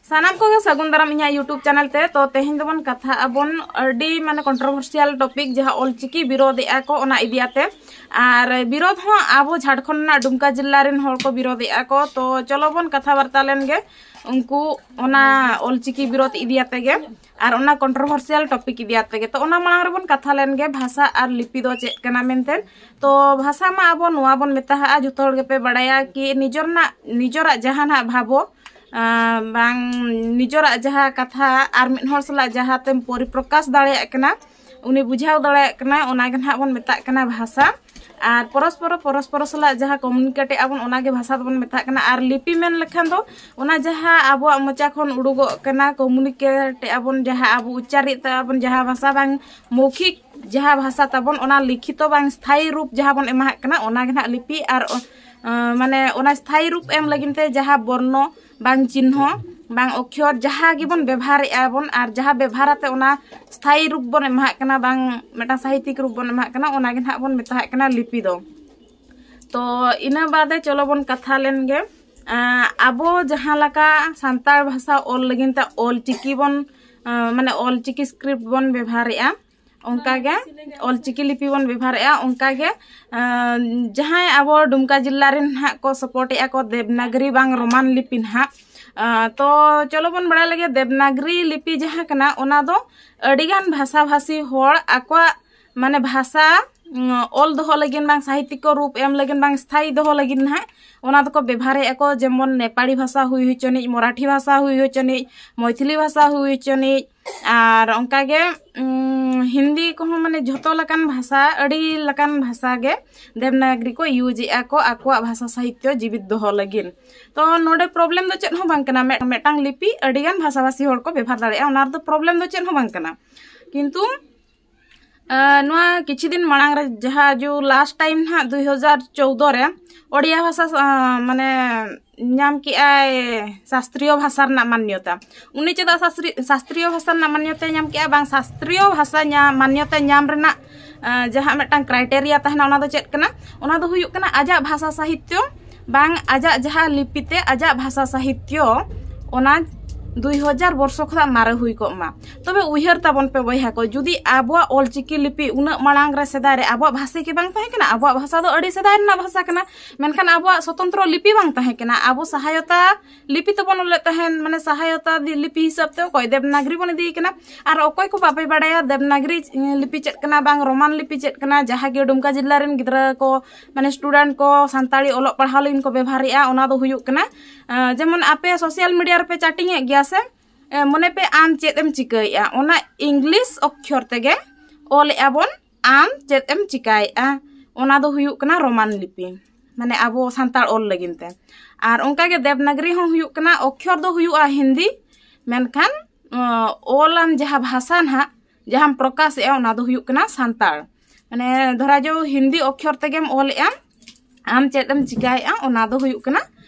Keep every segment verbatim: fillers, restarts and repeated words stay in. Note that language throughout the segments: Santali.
ᱥᱟᱱᱟᱢ ᱠᱚᱜᱮ ᱥᱟᱹᱜᱩᱱ ᱫᱟᱨᱟᱢ ᱤᱧᱟᱹᱜ YouTube ᱪᱮᱱᱮᱞ ᱛᱮ᱾ ᱛᱚ ᱛᱮᱦᱮᱧ ᱫᱚᱵᱚᱱ ᱠᱟᱛᱷᱟᱜ ᱟᱵᱚᱱ ᱟᱹᱰᱤ ᱢᱟᱱᱮ ᱠᱚᱱᱴᱨᱳᱵᱷᱟᱨᱥᱤᱭᱟᱞ ᱴᱚᱯᱤᱠ, ᱡᱟᱦᱟᱸ ᱚᱞᱪᱤᱠᱤ ᱵᱤᱨᱳᱫᱮᱜᱼᱟ ᱠᱚ ᱚᱱᱟ ᱤᱫᱤᱭᱟᱛᱮ᱾ ᱟᱨ ᱵᱤᱨᱳᱫ ᱦᱚᱸ ᱟᱵᱚ ᱡᱷᱟᱲᱠᱷᱚᱸᱰ ᱨᱮᱱᱟᱜ ᱰᱩᱢᱠᱟ ᱡᱤᱞᱟ ᱨᱮᱱ ᱦᱚᱲ ᱠᱚ ᱵᱤᱨᱳᱫᱮᱜᱼᱟ ᱠᱚ᱾ ᱛᱚ ᱪᱚᱞᱚ ᱵᱚᱱ ᱠᱟᱛᱷᱟ ᱵᱟᱨᱛᱟ ᱞᱮᱱ ᱜᱮ ᱩᱱᱠᱩ ᱚᱱᱟ ᱚᱞᱪᱤᱠᱤ ᱵᱤᱨᱳᱫ ᱤᱫᱤᱭᱟᱛᱮ ᱜᱮ ᱟᱨ ᱚᱱᱟ ᱠᱚᱱᱴᱨᱳᱵᱷᱟᱨᱥᱤᱭᱟᱞ ᱴᱚᱯᱤᱠ ᱤᱫᱤᱭᱟᱛᱮ ᱜᱮ᱾ ᱛᱚ ᱚᱱᱟ ᱢᱟᱲᱟᱝ ᱨᱮᱵᱚᱱ ᱠᱟᱛᱷᱟ ᱞᱮᱱ ᱜᱮ ᱵᱷᱟᱥᱟ ᱟᱨ ᱞᱤᱯᱤ ᱫᱚ ᱪᱮᱫ ᱠᱟᱱᱟ ᱢᱮᱱᱛᱮ᱾ ᱛᱚ ᱵᱷᱟᱥᱟ ᱢᱟ ᱟᱵᱚ ᱱᱚᱣᱟ ᱵᱚᱱ ᱢᱮᱛᱟᱜᱼᱟ, ᱡᱷᱚᱛᱚ ᱦᱚᱲ ᱜᱮᱯᱮ ᱵᱟᱲᱟᱭᱟ ᱠᱤ ᱱᱤᱡᱚᱨ ᱨᱮᱱᱟᱜ, ᱱᱤᱡᱚᱨᱟᱜ ᱡᱟᱦᱟᱸ ᱱᱟᱜ ᱵᱷᱟᱵᱚ, ᱟᱸ, ᱵᱟᱝ ᱱᱤᱡᱚᱨᱟᱜ ᱡᱟᱦᱟᱸ ᱠᱟᱛᱷᱟ ᱟᱨ ᱢᱤᱫ ᱦᱚᱲ ᱥᱟᱞᱟᱜ ᱡᱟᱦᱟᱸ ᱛᱮᱢ ᱯᱚᱨᱤᱯᱨᱚᱠᱟᱥ ᱫᱟᱲᱮᱭᱟᱜ ᱠᱟᱱᱟ, ᱩᱱᱤ ᱵᱩᱡᱷᱟᱹᱣ ᱫᱟᱲᱮᱭᱟᱜ ᱠᱟᱱᱟ, ᱚᱱᱟ ᱜᱮ ᱱᱟᱦᱟᱜ ᱵᱚᱱ ᱢᱮᱛᱟᱜ ᱠᱟᱱᱟ ᱵᱷᱟᱥᱟ᱾ ᱟᱨ ᱯᱚᱨᱚᱥᱯᱚᱨᱚ ᱯᱚᱨᱚᱥᱯᱚᱨᱚ ᱥᱟᱞᱟᱜ ᱡᱟᱦᱟᱸ ᱠᱚᱢᱩᱱᱤᱠᱮᱴ ᱮᱜᱼᱟ ᱵᱚᱱ, ᱚᱱᱟ ᱜᱮ ᱵᱷᱟᱥᱟ ᱫᱚᱵᱚᱱ ᱢᱮᱛᱟᱜ ᱠᱟᱱᱟ᱾ ᱟᱨ ᱞᱤᱯᱤ ᱢᱮᱱ ᱞᱮᱠᱷᱟᱱ ᱫᱚ ᱚᱱᱟ ᱡᱟᱦᱟᱸ ᱟᱵᱚᱣᱟᱜ ᱢᱚᱪᱟ ᱠᱷᱚᱱ ᱩᱰᱩᱠᱚᱜ ᱠᱟᱱᱟ, ᱠᱚᱢᱩᱱᱤᱠᱮᱴ ᱮᱜᱼᱟ ᱵᱚᱱ, ᱡᱟᱦᱟᱸ ᱟᱵᱚ ᱩᱪᱪᱟᱨᱤᱛ ᱟᱵᱚᱱ, ᱡᱟᱦᱟᱸ ᱵᱷᱟᱥᱟ ᱵᱟᱝ ᱢᱳᱣᱠᱷᱤᱠ ᱡᱟᱦᱟᱸ ᱵᱷᱟᱥᱟ ᱛᱟᱵᱚᱱ, ᱚᱱᱟ ᱞᱤᱠᱷᱤᱛᱚ ᱵᱟᱝ ᱥᱛᱷᱟᱭᱤ ᱨᱩᱯ ᱡᱟᱦᱟᱸ ᱵᱚᱱ ᱮᱢᱟᱦᱟᱜ ᱠᱟᱱᱟ, ᱚᱱᱟ ᱜᱮ ᱱᱟᱦᱟᱜ ᱞᱤᱯᱤ᱾ ᱟᱨ ᱚ, ᱟᱸ, ᱢᱟᱱᱮ ᱚᱱᱟ ᱥᱛᱷᱟᱭᱤ ᱨᱩᱯ ᱮᱢ ᱞᱟᱹᱜᱤᱫ ᱛᱮ ᱡᱟᱦᱟᱸ ᱵᱚᱨᱱᱚ ᱵᱟᱝ ᱪᱤᱱᱦᱚ ᱵᱟᱝ ᱚᱠᱠᱷᱚᱨ ᱡᱟᱦᱟᱸ ᱜᱮᱵᱚᱱ ᱵᱮᱵᱷᱟᱨᱮᱜᱼᱟ ᱵᱚᱱ, ᱟᱨ ᱡᱟᱦᱟᱸ ᱵᱮᱵᱷᱟᱨ ᱟᱛᱮ ᱚᱱᱟ ᱥᱛᱷᱟᱭᱤ ᱨᱩᱯ ᱵᱚᱱ ᱮᱢᱟᱦᱟᱜ ᱠᱟᱱᱟ, ᱵᱟᱝ ᱢᱤᱫᱴᱟᱝ ᱥᱟᱦᱤᱛᱤᱠ ᱨᱩᱯ ᱵᱚᱱ ᱮᱢᱟᱦᱟᱜ ᱠᱟᱱᱟ, ᱚᱱᱟ ᱜᱮ ᱱᱟᱦᱟᱜ ᱵᱚᱱ ᱢᱮᱛᱟᱦᱟᱜ ᱠᱟᱱᱟ ᱞᱤᱯᱤ ᱫᱚ᱾ ᱛᱚ ᱤᱱᱟᱹ ᱵᱟᱫᱮ ᱪᱚᱞᱚ ᱵᱚᱱ ᱠᱟᱛᱷᱟ ᱞᱮᱱ ᱜᱮ, ᱟᱸ, ᱟᱵᱚ ᱡᱟᱦᱟᱸ ᱞᱮᱠᱟ ᱥᱟᱱᱛᱟᱲ ᱵᱷᱟᱥᱟ ᱚᱞ ᱞᱟᱹᱜᱤᱫ ᱛᱮ ᱚᱞ ᱪᱤᱠᱤ ᱵᱚᱱ, ᱟᱸ, ᱢᱟᱱᱮ ᱚᱞ ᱪᱤᱠᱤ ᱥᱠᱨᱤᱯᱴ ᱵᱚᱱ ᱵᱮᱵᱷᱟᱨᱮᱜᱼᱟ, ᱚᱱᱠᱟᱜᱮ ᱚᱞ ᱪᱤᱠᱤ ᱞᱤᱯᱤ ᱵᱚᱱ ᱵᱮᱵᱷᱟᱨᱮᱜᱼᱟ, ᱚᱱᱠᱟᱜᱮ, ᱟᱸ, ᱡᱟᱦᱟᱸᱭ ᱟᱵᱚ ᱰᱩᱢᱠᱟ ᱡᱤᱞᱟ ᱨᱮᱱ ᱱᱟᱦᱟᱜ ᱠᱚ ᱥᱟᱯᱳᱨᱴ ᱮᱜᱼᱟ ᱠᱚ ᱫᱮᱵᱽᱱᱟᱜᱽᱨᱤ ᱵᱟᱝ ᱨᱳᱢᱟᱱ ᱞᱤᱯᱤ ᱱᱟᱦᱟᱜ, ᱟᱸ, ᱛᱚ ᱪᱚᱞᱚ ᱵᱚᱱ ᱵᱟᱲᱟᱭ ᱞᱮᱜᱮ ᱫᱮᱵᱽᱱᱟᱜᱽᱨᱤ ᱞᱤᱯᱤ ᱡᱟᱦᱟᱸ ᱠᱟᱱᱟ, ᱚᱱᱟ ᱫᱚ ᱟᱹᱰᱤᱜᱟᱱ ᱵᱷᱟᱥᱟᱵᱷᱟᱥᱤ ᱦᱚᱲ ᱟᱠᱚᱣᱟᱜ ᱢᱟᱱᱮ ᱵᱷᱟᱥᱟ, ᱩᱸ, ᱚᱞ ᱫᱚᱦᱚ ᱞᱟᱹᱜᱤᱫ ᱵᱟᱝ ᱥᱟᱦᱤᱛᱤᱠ ᱠᱚ ᱨᱩᱯ ᱮᱢ ᱞᱟᱹᱜᱤᱫ ᱵᱟᱝ ᱥᱛᱷᱟᱭᱤ ᱫᱚᱦᱚ ᱞᱟᱹᱜᱤᱫ ᱱᱟᱦᱟᱜ ᱚᱱᱟ ᱫᱚᱠᱚ ᱵᱮᱵᱷᱟᱨᱮᱜᱼᱟ ᱠᱚ, ᱡᱮᱢᱚᱱ ᱱᱮᱯᱟᱲᱤ ᱵᱷᱟᱥᱟ ᱦᱩᱭ ᱦᱚᱪᱚᱱᱤᱡ, ᱢᱚᱨᱟᱴᱷᱤ ᱵᱷᱟᱥᱟ ᱦᱩᱭ ᱦᱚᱪᱚᱱᱤᱡ, ᱢᱚᱭᱛᱷᱤᱞᱤ ᱵᱷᱟᱥᱟ ᱦᱩᱭ ᱦᱚᱪᱚᱱᱤᱡ, ᱟᱨ ᱚᱱᱠᱟᱜᱮ, ᱩᱸ, ᱦᱤᱱᱫᱤ ᱠᱚᱦᱚᱸ, ᱢᱟᱱᱮ ᱡᱷᱚᱛᱚ ᱞᱮᱠᱟᱱ ᱵᱷᱟᱥᱟ, ᱟᱹᱰᱤ ᱞᱮᱠᱟᱱ ᱵᱷᱟᱥᱟ ᱜᱮ ᱫᱮᱵᱽᱱᱟᱜᱽᱨᱤ ᱠᱚ ᱤᱭᱩᱡᱽ ᱮᱜᱼᱟ ᱠᱚ ᱟᱠᱚᱣᱟᱜ ᱵᱷᱟᱥᱟ ᱥᱟᱦᱤᱛᱭᱚ ᱡᱤᱵᱤᱛ ᱫᱚᱦᱚ ᱞᱟᱹᱜᱤᱫ᱾ ᱛᱚ ᱱᱚᱰᱮ ᱯᱨᱚᱵᱞᱮᱢ ᱫᱚ ᱪᱮᱫ ᱦᱚᱸ ᱵᱟᱝ ᱠᱟᱱᱟ, ᱢᱤᱫ-, ᱢᱤᱫᱴᱟᱝ ᱞᱤᱯᱤ ᱟᱹᱰᱤᱜᱟᱱ ᱵᱷᱟᱥᱟᱵᱷᱟᱥᱤ ᱦᱚᱲ ᱠᱚ ᱵᱮᱵᱷᱟᱨ ᱫᱟᱲᱮᱭᱟᱜᱼᱟ, ᱚᱱᱟ ᱨᱮᱫᱚ ᱯᱨᱚᱵᱞᱮᱢ ᱫᱚ ᱪᱮᱫ ᱦᱚᱸ ᱵᱟᱝ ᱠᱟᱱᱟ᱾ ᱠᱤᱱᱛᱩ ᱟᱸ, ᱱᱚᱣᱟ ᱠᱤᱪᱷᱩ ᱫᱤᱱ ᱢᱟᱲᱟᱝ ᱨᱮ ᱡᱟᱦᱟᱸ ᱡᱚ ᱞᱟᱥᱴ ᱴᱟᱭᱤᱢ ᱱᱟᱦᱟᱜ ᱫᱩᱭ ᱦᱟᱡᱟᱨ ᱪᱳᱣᱫᱚ ᱨᱮ ᱳᱰᱤᱭᱟ ᱵᱷᱟᱥᱟ, ᱟᱸ, ᱢᱟᱱᱮ ᱧᱟᱢ ᱠᱮᱜᱼᱟᱭ ᱥᱟᱥᱛᱨᱤᱭᱚ ᱵᱷᱟᱥᱟ ᱨᱮᱱᱟᱜ ᱢᱟᱱᱱᱚᱛᱟ᱾ ᱩᱱᱤ ᱪᱮᱫᱟᱜ ᱥᱟᱥᱛᱨᱤ-, ᱥᱟᱥᱛᱨᱤᱭᱚ ᱵᱷᱟᱥᱟ ᱨᱮᱱᱟᱜ ᱢᱟᱱᱱᱚᱛᱟᱭ ᱧᱟᱢ ᱠᱮᱜᱼᱟ? ᱵᱟᱝ, ᱥᱟᱥᱛᱨᱤᱭᱚ ᱵᱷᱟᱥᱟ ᱧᱟ-, ᱢᱟᱱᱱᱚᱛᱟ ᱧᱟᱢ ᱨᱮᱱᱟᱜ, ᱟᱸ, ᱡᱟᱦᱟᱸ ᱢᱤᱫᱴᱟᱝ ᱠᱨᱟᱭᱴᱮᱨᱤᱭᱟ ᱛᱟᱦᱮᱱᱟ, ᱚᱱᱟ ᱫᱚ ᱪᱮᱫ ᱠᱟᱱᱟ? ᱚᱱᱟ ᱫᱚ ᱦᱩᱭᱩᱜ ᱠᱟᱱᱟ ᱟᱡᱟᱜ ᱵᱷᱟᱥᱟ ᱥᱟᱦᱤᱛᱭᱚ, ᱵᱟᱝ ᱟᱡᱟᱜ ᱡᱟᱦᱟᱸ ᱞᱤᱯᱤ ᱛᱮ ᱟᱡᱟᱜ ᱵᱷᱟᱥᱟ ᱥᱟᱦᱤᱛᱭᱚ, ᱚᱱᱟ ᱫᱩᱭ ᱦᱟᱡᱟᱨ ᱵᱚᱨᱥᱚ ᱠᱷᱚᱱᱟᱜ ᱢᱟᱨᱮ ᱦᱩᱭ ᱠᱚᱜ ᱢᱟ᱾ ᱛᱚᱵᱮ ᱩᱭᱦᱟᱹᱨ ᱛᱟᱵᱚᱱ ᱯᱮ ᱵᱚᱭᱦᱟ ᱠᱚ, ᱡᱩᱫᱤ ᱟᱵᱚᱣᱟᱜ ᱚᱞᱪᱤᱠᱤ ᱞᱤᱯᱤ ᱩᱱᱟᱹᱜ ᱢᱟᱲᱟᱝ ᱨᱮ, ᱥᱮᱫᱟᱭ ᱨᱮ ᱟᱵᱚᱣᱟᱜ ᱵᱷᱟᱥᱟ ᱠᱤ ᱵᱟᱝ ᱛᱟᱦᱮᱸ ᱠᱟᱱᱟ? ᱟᱵᱚᱣᱟᱜ ᱵᱷᱟᱥᱟ ᱫᱚ ᱟᱹᱰᱤ ᱥᱮᱫᱟᱭ ᱨᱮᱱᱟᱜ ᱵᱷᱟᱥᱟ ᱠᱟᱱᱟ, ᱢᱮᱱᱠᱷᱟᱱ ᱟᱵᱚᱣᱟᱜ ᱥᱚᱛᱚᱱᱛᱨᱚ ᱞᱤᱯᱤ ᱵᱟᱝ ᱛᱟᱦᱮᱸ ᱠᱟᱱᱟ᱾ ᱟᱵᱚ ᱥᱟᱦᱟᱭᱚᱛᱟ ᱞᱤᱯᱤ ᱛᱮᱵᱚᱱ ᱚᱞᱮᱫ ᱛᱟᱦᱮᱸᱱ, ᱢᱟᱱᱮ ᱥᱟᱦᱟᱭᱚᱛᱟ ᱫᱤ-, ᱞᱤᱯᱤ ᱦᱤᱥᱟᱹᱵ ᱛᱮ ᱚᱠᱚᱭ ᱫᱮᱵᱽᱱᱟᱜᱽᱨᱤ ᱵᱚᱱ ᱤᱫᱤᱭᱮ ᱠᱟᱱᱟ᱾ ᱟᱨ ᱚᱠᱚᱭ ᱠᱚ ᱵᱟᱯᱮ ᱵᱟᱲᱟᱭᱟ ᱫᱮᱵᱽᱱᱟᱜᱽᱨᱤ ᱞᱤᱯᱤ ᱪᱮᱫ ᱠᱟᱱᱟ ᱵᱟᱝ ᱨᱳᱢᱟᱱ ᱞᱤᱯᱤ ᱪᱮᱫ ᱠᱟᱱᱟ, ᱡᱟᱦᱟᱸ ᱜᱮ ᱰᱩᱢᱠᱟ ᱡᱤᱞᱟ ᱨᱮᱱ ᱜᱤᱫᱽᱨᱟᱹ ᱠᱚ, ᱢᱟᱱᱮ student ᱠᱚ ᱥᱟᱱᱛᱟᱲᱤ ᱚᱞᱚᱜ ᱯᱟᱲᱦᱟᱣ ᱞᱟᱹᱜᱤᱫ ᱠᱚ ᱵᱮᱵᱷᱟᱨᱮᱜᱼᱟ, ᱚᱱᱟ ᱫᱚ ᱦᱩᱭᱩᱜ ᱠᱟᱱᱟ, ᱟᱸ, ᱡᱮᱢᱚᱱ ᱟᱯᱮ social media ᱨᱮᱯᱮ chatting ᱮᱫ ᱜᱮᱭᱟ ᱥᱮ, ᱮ, ᱢᱚᱱᱮ ᱯᱮ ᱟᱢ ᱪᱮᱫ ᱮᱢ ᱪᱤᱠᱟᱹᱭᱮᱫᱼᱟ, ᱚᱱᱟ English ᱚᱠᱠᱷᱚᱨ ᱛᱮᱜᱮ ᱚᱞᱮᱜᱼᱟ ᱵᱚᱱ, ᱟᱢ ᱪᱮᱫ ᱮᱢ ᱪᱤᱠᱟᱹᱭᱮᱫᱼᱟ, ᱚᱱᱟ ᱫᱚ ᱦᱩᱭᱩᱜ ᱠᱟᱱᱟ ᱨᱳᱢᱟᱱ ᱞᱤᱯᱤ, ᱢᱟᱱᱮ ᱟᱵᱚ ᱥᱟᱱᱛᱟᱲ ᱚᱞ ᱞᱟᱹᱜᱤᱫ ᱛᱮ᱾ ᱟᱨ ᱚᱱᱠᱟᱜᱮ ᱫᱮᱵᱽᱱᱟᱜᱽᱨᱤ ᱦᱚᱸ ᱦᱩᱭᱩᱜ ᱠᱟᱱᱟ, ᱚᱠᱠᱷᱚᱨ ᱫᱚ ᱦᱩᱭᱩᱜᱼᱟ ᱦᱤᱱᱫᱤ, ᱢᱮᱱᱠᱷᱟᱱ, ᱚ, ᱚᱞᱟᱢ ᱡᱟᱦᱟᱸ ᱵᱷᱟᱥᱟ ᱱᱟᱦᱟᱜ, ᱡᱟᱦᱟᱸᱢ ᱯᱨᱚᱠᱟᱥᱮᱜᱼᱟ, ᱚᱱᱟ ᱫᱚ ᱦᱩᱭᱩᱜ ᱠᱟᱱᱟ ᱥᱟᱱᱛᱟᱲ᱾ ᱢᱟᱱᱮ ᱫᱷᱚᱨᱟ ᱡᱟᱣ ᱦᱤᱱᱫᱤ ᱚᱠᱠᱷᱚᱨ ᱛᱮᱜᱮᱢ ᱚᱞᱮᱜᱼᱟ, ᱟᱢ ᱪᱮᱫ ᱮᱢ ᱪᱤᱠᱟᱹᱭᱮᱫᱼᱟ, ᱚᱱᱟ ᱫᱚ ᱦᱩᱭᱩᱜ ᱠᱟᱱᱟ,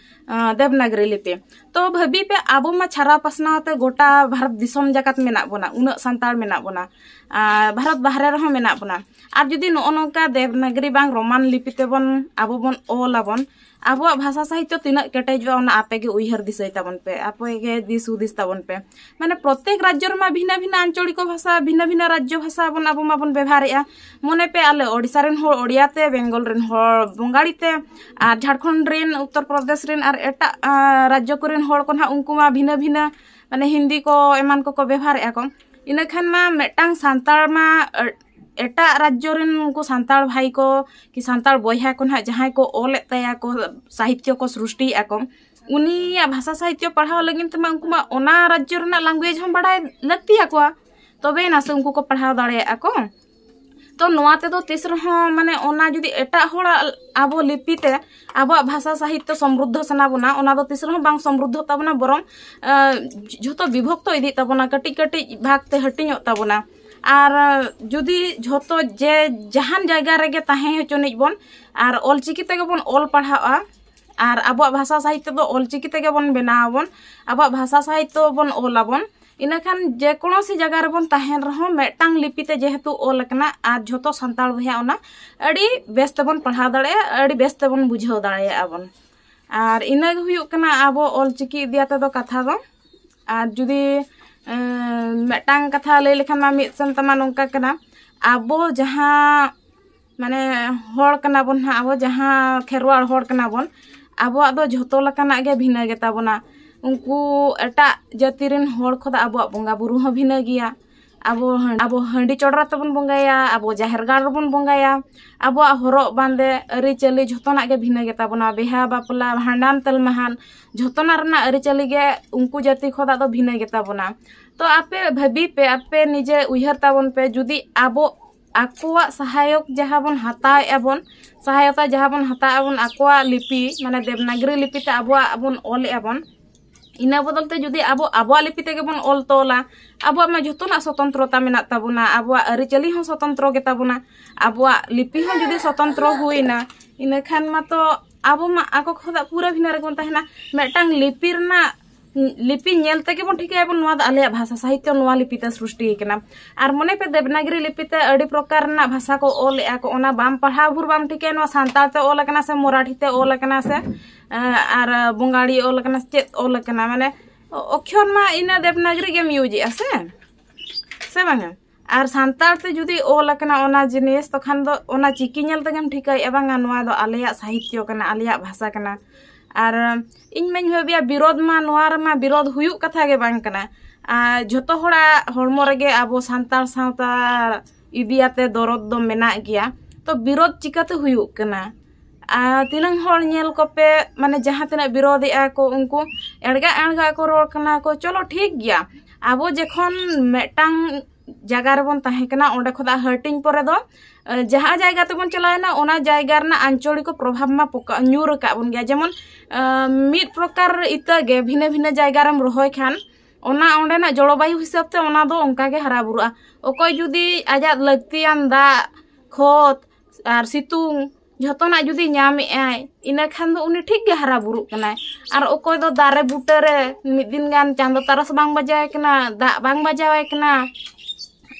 ᱟᱸ, ᱫᱮᱵᱽᱱᱟᱜᱽᱨᱤ ᱞᱤᱯᱤ᱾ ᱛᱚ ᱵᱷᱟᱹᱵᱤ ᱯᱮ, ᱟᱵᱚ ᱢᱟ ᱪᱷᱟᱨᱟᱣ ᱯᱟᱥᱱᱟᱣ ᱛᱮ ᱜᱚᱴᱟ ᱵᱷᱟᱨᱚᱛ ᱫᱤᱥᱚᱢ ᱡᱟᱠᱟᱛ ᱢᱮᱱᱟᱜ ᱵᱚᱱᱟ, ᱩᱱᱟᱹᱜ ᱥᱟᱱᱛᱟᱲ ᱢᱮᱱᱟᱜ ᱵᱚᱱᱟ, ᱟᱨ ᱵᱷᱟᱨᱚᱛ ᱵᱟᱦᱨᱮ ᱨᱮᱦᱚᱸ ᱢᱮᱱᱟᱜ ᱵᱚᱱᱟ᱾ ᱟᱨ ᱡᱩᱫᱤ ᱱᱚᱜᱼᱚ ᱱᱚᱝᱠᱟ ᱫᱮᱵᱽᱱᱟᱜᱽᱨᱤ ᱵᱟᱝ ᱨᱳᱢᱟᱱ ᱞᱤᱯᱤ ᱛᱮᱵᱚᱱ ᱟᱵᱚ ᱵᱚᱱ ᱚᱞ ᱟᱵᱚᱱ, ᱟᱵᱚᱣᱟᱜ ᱵᱷᱟᱥᱟ ᱥᱟᱦᱤᱛᱛᱚ ᱛᱤᱱᱟᱹᱜ ᱠᱮᱴᱮᱡᱚᱜᱼᱟ, ᱚᱱᱟ ᱟᱯᱮ ᱜᱮ ᱩᱭᱦᱟᱹᱨ ᱫᱤᱥᱟᱹᱭ ᱛᱟᱵᱚᱱ ᱯᱮ, ᱟᱯᱮ ᱜᱮ ᱫᱤᱥ ᱦᱩᱫᱤᱥ ᱛᱟᱵᱚᱱ ᱯᱮ᱾ ᱢᱟᱱᱮ ᱯᱨᱚᱛᱮᱠ ᱨᱟᱡᱽᱡᱚ ᱨᱮᱢᱟ ᱵᱷᱤᱱᱟᱹ ᱵᱷᱤᱱᱟᱹ ᱟᱧᱪᱚᱲᱤᱠᱚ ᱵᱷᱟᱥᱟ, ᱵᱷᱤᱱᱟᱹ ᱵᱷᱤᱱᱟᱹ ᱨᱟᱡᱽᱡᱚ ᱵᱷᱟᱥᱟ ᱵᱚᱱ ᱟᱵᱚ ᱢᱟᱵᱚᱱ ᱵᱮᱵᱷᱟᱨᱮᱜᱼᱟ᱾ ᱢᱚᱱᱮ ᱯᱮ, ᱟᱞᱮ ᱳᱰᱤᱥᱟ ᱨᱮᱱ ᱦᱚᱲ ᱳᱰᱤᱭᱟ ᱛᱮ, ᱵᱮᱝᱜᱚᱞ ᱨᱮᱱ ᱦᱚᱲ ᱵᱚᱝᱜᱟᱲᱤ ᱛᱮ, ᱟᱨ ᱡᱷᱟᱲᱠᱷᱚᱸᱰ ᱨᱮᱱ, ᱩᱛᱛᱚᱨ ᱯᱨᱚᱫᱮᱥ ᱨᱮᱱ ᱟᱨ ᱮᱴᱟᱜ, ᱟᱸ, ᱨᱟᱡᱽᱡᱚ ᱠᱚᱨᱮᱱ ᱦᱚᱲ ᱠᱚ ᱱᱟᱦᱟᱜ, ᱩᱱᱠᱩ ᱢᱟ ᱵᱷᱤᱱᱟᱹ ᱵᱷᱤᱱᱟᱹ, ᱢᱟᱱᱮ ᱦᱤᱱᱫᱤ ᱠᱚ ᱮᱢᱟᱱ ᱠᱚᱠᱚ ᱵᱮᱵᱷᱟᱨᱮᱜᱼᱟ ᱠᱚ᱾ ᱤᱱᱟᱹ ᱠᱷᱟᱱ ᱢᱟ ᱢᱤᱫᱴᱟᱝ ᱥᱟᱱᱛᱟᱲ ᱢᱟ, ᱮ-, ᱮᱴᱟᱜ ᱨᱟᱡᱽᱡᱚ ᱨᱮᱱ ᱩᱱᱠᱩ ᱥᱟᱱᱛᱟᱲ ᱵᱷᱟᱭ ᱠᱚ ᱠᱤ ᱥᱟᱱᱛᱟᱲ ᱵᱚᱭᱦᱟ ᱠᱚ ᱱᱟᱦᱟᱜ ᱡᱟᱦᱟᱸᱭ ᱠᱚ ᱚᱞᱮᱫ ᱛᱟᱭᱟ ᱠᱚ, ᱥᱟᱦᱤᱛᱭᱚ ᱠᱚ ᱥᱨᱤᱥᱴᱤᱭᱮᱜᱼᱟ ᱠᱚ, ᱩᱱᱤᱭᱟᱜ ᱵᱷᱟᱥᱟ ᱥᱟᱦᱤᱛᱭᱚ ᱯᱟᱲᱦᱟᱣ ᱞᱟᱹᱜᱤᱫ ᱛᱮᱢᱟ ᱩᱱᱠᱩ ᱢᱟ ᱚᱱᱟ ᱨᱟᱡᱽᱡᱚ ᱨᱮᱱᱟᱜ language ᱦᱚᱸ ᱵᱟᱲᱟᱭ ᱞᱟᱹᱠᱛᱤᱭᱟᱠᱚᱣᱟ, ᱛᱚᱵᱮᱭᱮᱱᱟ ᱥᱮ ᱩᱱᱠᱩ ᱠᱚ ᱯᱟᱲᱦᱟᱣ ᱫᱟᱲᱮᱭᱟᱜᱼᱟ ᱠᱚ᱾ ᱛᱚ ᱱᱚᱣᱟ ᱛᱮᱫᱚ ᱛᱤᱥ ᱨᱮᱦᱚᱸ, ᱢᱟᱱᱮ ᱚᱱᱟ ᱡᱩᱫᱤ ᱮᱴᱟᱜ ᱦᱚᱲᱟᱜ ᱟᱵᱚ ᱞᱤᱯᱤ ᱛᱮ ᱟᱵᱚᱣᱟᱜ ᱵᱷᱟᱥᱟ ᱥᱟᱦᱤᱛᱭᱚ ᱥᱚᱢᱨᱩᱫᱽᱫᱷᱚ ᱥᱟᱱᱟ ᱵᱚᱱᱟ, ᱚᱱᱟ ᱫᱚ ᱛᱤᱥ ᱨᱮᱦᱚᱸ ᱵᱟᱝ ᱥᱚᱢᱨᱩᱫᱽᱫᱷᱚ ᱛᱟᱵᱚᱱᱟ, ᱵᱚᱨᱚᱝ, ᱟᱸ, ᱡᱷᱚᱛᱚ ᱵᱤᱵᱷᱚᱠᱛᱚ ᱤᱫᱤᱜ ᱛᱟᱵᱚᱱᱟ, ᱠᱟᱹᱴᱤᱡ ᱠᱟᱹᱴᱤᱡ ᱵᱷᱟᱜᱽ ᱛᱮ ᱦᱟᱹᱴᱤᱧᱚᱜ ᱛᱟᱵᱚᱱᱟ᱾ ᱟᱨ, ᱟᱸ, ᱡᱩᱫᱤ ᱡᱷᱚᱛᱚ ᱡᱮ ᱡᱟᱦᱟᱱ ᱡᱟᱭᱜᱟ ᱨᱮᱜᱮ ᱛᱟᱦᱮᱸ ᱦᱚᱪᱚᱱᱤᱡ ᱵᱚᱱ ᱟᱨ ᱚᱞᱪᱤᱠᱤ ᱛᱮᱜᱮ ᱵᱚᱱ ᱚᱞ ᱯᱟᱲᱦᱟᱜᱼᱟ ᱟᱨ ᱟᱵᱚᱣᱟᱜ ᱵᱷᱟᱥᱟ ᱥᱟᱦᱤᱛᱭᱚ ᱫᱚ ᱚᱞᱪᱤᱠᱤ ᱛᱮᱜᱮ ᱵᱚᱱ ᱵᱮᱱᱟᱣ ᱟᱵᱚᱱ, ᱟᱵᱚᱣᱟᱜ ᱵᱷᱟᱥᱟ ᱥᱟᱦᱤᱛᱭᱚ ᱵᱚᱱ ᱚᱞ ᱟᱵᱚᱱ, ᱤᱱᱟᱹᱠᱷᱟᱱ ᱡᱮ ᱠᱳᱱᱳ ᱥᱤ ᱡᱟᱭᱜᱟ ᱨᱮᱵᱚᱱ ᱛᱟᱦᱮᱱ ᱨᱮᱦᱚᱸ ᱢᱤᱫᱴᱟᱝ ᱞᱤᱯᱤ ᱛᱮ ᱡᱮᱦᱮᱛᱩ ᱚᱞ ᱟᱠᱟᱱᱟ ᱟᱨ ᱡᱷᱚᱛᱚ ᱥᱟᱱᱛᱟᱲ ᱵᱚᱭᱦᱟ ᱚᱱᱟ ᱟᱹᱰᱤ ᱵᱮᱥ ᱛᱮᱵᱚᱱ ᱯᱟᱲᱦᱟᱣ ᱫᱟᱲᱮᱭᱟᱜᱼᱟ, ᱟᱹᱰᱤ ᱵᱮᱥ ᱛᱮᱵᱚᱱ ᱵᱩᱡᱷᱟᱹᱣ ᱫᱟᱲᱮᱭᱟᱜᱼᱟ ᱵᱚᱱ᱾ ᱟᱨ ᱤᱱᱟᱹ ᱜᱮ ᱦᱩᱭᱩᱜ ᱠᱟᱱᱟ ᱟᱵᱚ ᱚᱞᱪᱤᱠᱤ ᱤᱫᱤ ᱟᱛᱮ ᱫᱚ ᱠᱟᱛᱷᱟ ᱫᱚ᱾ ᱟᱨ ᱡᱩᱫᱤ ᱢᱤᱫᱴᱟᱝ ᱠᱟᱛᱷᱟ ᱞᱟᱹᱭ ᱞᱮᱠᱷᱟᱱ ᱢᱟ, ᱢᱤᱫ ᱥᱮᱱ ᱛᱮᱢᱟ ᱱᱚᱝᱠᱟ ᱠᱟᱱᱟ, ᱟᱵᱚ ᱡᱟᱦᱟᱸ ᱢᱟᱱᱮ ᱦᱚᱲ ᱠᱟᱱᱟ ᱵᱚᱱ ᱱᱟᱦᱟᱜ, ᱟᱵᱚ ᱡᱟᱦᱟᱸ ᱠᱷᱮᱨᱣᱟᱲ ᱦᱚᱲ ᱠᱟᱱᱟ ᱵᱚᱱ, ᱟᱵᱚᱣᱟᱜ ᱫᱚ ᱡᱷᱚᱛᱚ ᱞᱮᱠᱟᱱᱟᱜ ᱜᱮ ᱵᱷᱤᱱᱟᱹ ᱜᱮᱛᱟ ᱵᱚᱱᱟ᱾ ᱩᱱᱠᱩ ᱮᱴᱟᱜ ᱡᱟᱹᱛᱤ ᱨᱮᱱ ᱦᱚᱲ ᱠᱷᱚᱱ ᱫᱚ ᱟᱵᱚᱣᱟᱜ ᱵᱚᱸᱜᱟ ᱵᱩᱨᱩ ᱦᱚᱸ ᱵᱷᱤᱱᱟᱹ ᱜᱮᱭᱟ᱾ ᱟᱵᱚ ᱦᱟᱺ- ᱟᱵᱚ ᱦᱟᱺᱰᱤ ᱪᱚᱰᱚᱨ ᱛᱮᱵᱚᱱ ᱵᱚᱸᱜᱟᱭᱟ, ᱟᱵᱚ ᱡᱟᱦᱮᱨ ᱜᱟᱲ ᱨᱮᱵᱚᱱ ᱵᱚᱸᱜᱟᱭᱟ, ᱟᱵᱚᱣᱟᱜ ᱦᱚᱨᱚᱜ ᱵᱟᱸᱫᱮ, ᱟᱹᱨᱤᱪᱟᱹᱞᱤ ᱡᱷᱚᱛᱚᱱᱟᱜ ᱜᱮ ᱵᱷᱤᱱᱟᱹ ᱜᱮᱛᱟ ᱵᱚᱱᱟ᱾ ᱵᱤᱦᱟ ᱵᱟᱯᱞᱟ, ᱵᱷᱟᱸᱰᱟᱱ, ᱛᱮᱞ ᱢᱟᱦᱟᱱ, ᱡᱷᱚᱛᱚᱱᱟᱜ ᱨᱮᱱᱟᱜ ᱟᱹᱨᱤᱪᱟᱹᱞᱤ ᱜᱮ ᱩᱱᱠᱩ ᱡᱟᱹᱛᱤ ᱠᱷᱚᱱᱟᱜ ᱫᱚ ᱵᱷᱤᱱᱟᱹ ᱜᱮᱛᱟ ᱵᱚᱱᱟ᱾ ᱛᱚ ᱟᱯᱮ ᱵᱷᱟᱹᱵᱤ ᱯᱮ, ᱟᱯᱮ ᱱᱤᱡᱮ ᱩᱭᱦᱟᱹᱨ ᱛᱟᱵᱚᱱ ᱯᱮ, ᱡᱩᱫᱤ ᱟᱵᱚ ᱟᱠᱚᱣᱟᱜ ᱥᱟᱦᱟᱭᱚᱠ ᱡᱟᱦᱟᱸ ᱵᱚᱱ ᱦᱟᱛᱟᱣᱮᱫᱼᱟ ᱵᱚᱱ, ᱥᱟᱦᱟᱭᱚᱛᱟ ᱡᱟᱦᱟᱸ ᱵᱚᱱ ᱦᱟᱛᱟᱣᱮᱫᱼᱟ ᱵᱚᱱ, ᱟᱠᱚᱣᱟᱜ ᱞᱤᱯᱤ ᱢᱟᱱᱮ ᱫᱮᱵᱽᱱᱟᱜᱽᱨᱤ ᱞᱤᱯᱤ ᱛᱮ ᱟᱵᱚᱣᱟᱜ ᱵᱚᱱ ᱚᱞᱮᱫᱼᱟ ᱵᱚᱱ, ᱤᱱᱟᱹ ᱵᱚᱫᱚᱞ ᱛᱮ ᱡᱩᱫᱤ ᱟᱵᱚ ᱟᱵᱚᱣᱟᱜ ᱞᱤᱯᱤ ᱛᱮᱜᱮ ᱵᱚᱱ ᱚᱞ ᱛᱚᱞᱟ, ᱟᱵᱚᱣᱟᱜ ᱢᱟ ᱡᱷᱚᱛᱚᱱᱟᱜ ᱥᱚᱛᱚᱱᱛᱨᱚᱛᱟ ᱢᱮᱱᱟᱜ ᱛᱟᱵᱚᱱᱟ, ᱟᱵᱚᱣᱟᱜ ᱟᱹᱨᱤᱪᱟᱹᱞᱤ ᱦᱚᱸ ᱥᱚᱛᱚᱱᱛᱨᱚ ᱜᱮᱛᱟ ᱵᱚᱱᱟ, ᱟᱵᱚᱣᱟᱜ ᱞᱤᱯᱤ ᱦᱚᱸ ᱡᱩᱫᱤ ᱥᱚᱛᱚᱱᱛᱨᱚ ᱦᱩᱭᱱᱟ, ᱤᱱᱟᱹᱠᱷᱟᱱ ᱢᱟᱛᱚ ᱟᱵᱚ ᱢᱟ ᱟᱠᱚ ᱠᱷᱚᱱᱟᱜ ᱯᱩᱨᱟᱹ ᱵᱷᱤᱱᱟᱹ ᱨᱮᱜᱮ ᱵᱚᱱ ᱛᱟᱦᱮᱱᱟ᱾ ᱢᱤᱫᱴᱟᱝ ᱞᱤᱯᱤ ᱨᱮᱱᱟᱜ, ᱞᱤᱯᱤ ᱧᱮᱞ ᱛᱮᱜᱮ ᱵᱚᱱ ᱴᱷᱤᱠᱟᱹᱭᱟᱵᱚᱱ ᱱᱚᱣᱟ ᱫᱚ ᱟᱞᱮᱭᱟᱜ ᱵᱷᱟᱥᱟ ᱥᱟᱦᱤᱛᱭᱚ, ᱱᱚᱣᱟ ᱞᱤᱯᱤ ᱛᱮ ᱥᱨᱤᱥᱴᱤ ᱟᱠᱟᱱᱟ᱾ ᱟᱨ ᱢᱚᱱᱮ ᱯᱮ, ᱫᱮᱵᱽᱱᱟᱜᱽᱨᱤ ᱞᱤᱯᱤ ᱛᱮ ᱟᱹᱰᱤ ᱯᱨᱚᱠᱟᱨ ᱨᱮᱱᱟᱜ ᱵᱷᱟᱥᱟ ᱠᱚ ᱚᱞᱮᱜᱼᱟ ᱠᱚ, ᱚᱱᱟ ᱵᱟᱢ ᱯᱟᱲᱦᱟᱣ ᱵᱷᱳᱨ ᱵᱟᱢ ᱴᱷᱤᱠᱟᱹᱭᱟ ᱱᱚᱣᱟ ᱥᱟᱱᱛᱟᱲ ᱛᱮ ᱚᱞ ᱟᱠᱟᱱᱟ ᱥᱮ ᱢᱚᱨᱟᱴᱷᱤ ᱛᱮ ᱚᱞ ᱟᱠᱟᱱᱟ ᱥᱮ, ᱮᱸ, ᱟᱨ ᱵᱚᱝᱜᱟᱲᱤ ᱚᱞ ᱟᱠᱟᱱᱟ ᱥᱮ ᱪᱮᱫ ᱚᱞ ᱟᱠᱟᱱᱟ, ᱢᱟᱱᱮ ᱚᱠᱠᱷᱚᱨ ᱢᱟ ᱤᱱᱟᱹ ᱫᱮᱵᱽᱱᱟᱜᱽᱨᱤ ᱜᱮᱢ ᱤᱭᱩᱡᱽ ᱮᱜᱼᱟ ᱥᱮ, ᱥᱮ ᱵᱟᱝᱟ? ᱟᱨ ᱥᱟᱱᱛᱟᱲ ᱛᱮ ᱡᱩᱫᱤ ᱚᱞ ᱟᱠᱟᱱᱟ ᱚᱱᱟ ᱡᱤᱱᱤᱥ, ᱛᱚᱠᱷᱟᱱ ᱫᱚ ᱚᱱᱟ ᱪᱤᱠᱤ ᱧᱮᱞ ᱛᱮᱜᱮᱢ ᱴᱷᱤᱠᱟᱹᱭᱮᱫᱼᱟ, ᱵᱟᱝᱟ ᱱᱚᱣᱟ ᱫᱚ ᱟᱞᱮᱭᱟᱜ ᱥᱟᱦᱤᱛᱭᱚ ᱠᱟᱱᱟ, ᱟᱞᱮᱭᱟᱜ ᱵᱷᱟᱥᱟ ᱠᱟᱱᱟ᱾ ᱟᱨ ᱤᱧ ᱢᱟᱧ ᱵᱷᱟᱹᱵᱤᱭᱟ, ᱵᱤᱨᱳᱫᱷ ᱢᱟ ᱱᱚᱣᱟ ᱨᱮᱢᱟ ᱵᱤᱨᱳᱫᱷ ᱦᱩᱭᱩᱜ ᱠᱟᱛᱷᱟ ᱜᱮ ᱵᱟᱝ ᱠᱟᱱᱟ᱾ ᱟᱨ ᱡᱷᱚᱛᱚ ᱦᱚᱲᱟᱜ ᱦᱚᱲᱢᱚ ᱨᱮᱜᱮ ᱟᱵᱚ ᱥᱟᱱᱛᱟᱲ ᱥᱟᱶᱛᱟ ᱤᱫᱤᱭᱟᱛᱮ ᱫᱚᱨᱚᱫ ᱫᱚ ᱢᱮᱱᱟᱜ ᱜᱮᱭᱟ, ᱛᱚ ᱵᱤᱨᱳᱫᱷ ᱪᱤᱠᱟᱹᱛᱮ ᱦᱩᱭᱩᱜ ᱠᱟᱱᱟ? ᱟᱨ ᱛᱤᱱᱟᱹᱝ ᱦᱚᱲ ᱧᱮᱞ ᱠᱚᱯᱮ, ᱢᱟᱱᱮ ᱡᱟᱦᱟᱸ ᱛᱤᱱᱟᱹᱜ ᱵᱤᱨᱳᱫᱷᱮᱜᱼᱟ ᱠᱚ, ᱩᱱᱠᱩ ᱮᱲᱜᱟ ᱮᱲᱜᱟ ᱠᱚ ᱨᱚᱲ ᱠᱟᱱᱟ ᱠᱚ, ᱪᱚᱞᱚ ᱴᱷᱤᱠ ᱜᱮᱭᱟ, ᱟᱵᱚ ᱡᱚᱠᱷᱚᱱ ᱢᱤᱫᱴᱟᱝ ᱡᱟᱭᱜᱟ ᱨᱮᱵᱚᱱ ᱛᱟᱦᱮᱸ ᱠᱟᱱᱟ, ᱚᱸᱰᱮ ᱠᱷᱚᱱᱟᱜ ᱦᱟᱹᱴᱤᱧ ᱯᱚᱨᱮ ᱫᱚ, ᱮ, ᱡᱟᱦᱟᱸ ᱡᱟᱭᱜᱟ ᱛᱮᱵᱚᱱ ᱪᱟᱞᱟᱣᱮᱱᱟ, ᱚᱱᱟ ᱡᱟᱭᱜᱟ ᱨᱮᱱᱟᱜ ᱟᱧᱪᱚᱲᱤᱠ ᱯᱨᱚᱵᱷᱟᱵᱽ ᱢᱟ ᱯᱚᱠᱟ-, ᱧᱩᱨ ᱟᱠᱟᱫ ᱵᱚᱱ ᱜᱮᱭᱟ᱾ ᱡᱮᱢᱚᱱ, ᱮ, ᱢᱤᱫ ᱯᱨᱚᱠᱟᱨ ᱤᱛᱟᱹ ᱜᱮ ᱵᱷᱤᱱᱟᱹ ᱵᱷᱤᱱᱟᱹ ᱡᱟᱭᱜᱟ ᱨᱮᱢ ᱨᱚᱦᱚᱭ ᱠᱷᱟᱱ, ᱚᱱᱟ ᱚᱸᱰᱮᱱᱟᱜ ᱡᱚᱞᱚᱵᱟᱭᱩ ᱦᱤᱥᱟᱹᱵ ᱛᱮ ᱚᱱᱟ ᱫᱚ ᱚᱱᱠᱟ ᱜᱮ ᱦᱟᱨᱟ ᱵᱩᱨᱩᱜᱼᱟ᱾ ᱚᱠᱚᱭ ᱡᱩᱫᱤ ᱟᱡᱟᱜ ᱞᱟᱹᱠᱛᱤᱭᱟᱱ ᱫᱟᱜ, ᱠᱷᱚᱛ ᱟᱨ ᱥᱤᱛᱩᱝ ᱡᱷᱚᱛᱚᱱᱟᱜ ᱡᱩᱫᱤ ᱧᱟᱢᱮᱜᱼᱟᱭ, ᱤᱱᱟᱹ ᱠᱷᱟᱱ ᱫᱚ ᱩᱱᱤ ᱴᱷᱤᱠ ᱜᱮ ᱦᱟᱨᱟ ᱵᱩᱨᱩᱜ ᱠᱟᱱᱟᱭ᱾ ᱟᱨ ᱚᱠᱚᱭ ᱫᱚ ᱫᱟᱨᱮ ᱵᱩᱴᱟᱹ ᱨᱮ ᱢᱤᱫ ᱫᱤᱱ ᱜᱟᱱ ᱪᱟᱸᱫᱚ ᱛᱟᱨᱟᱥ ᱵᱟᱝ ᱵᱟᱡᱟᱣᱟᱭ ᱠᱟᱱᱟ, ᱫᱟᱜ ᱵᱟᱝ ᱵᱟᱡᱟᱣᱟᱭ ᱠᱟᱱᱟ,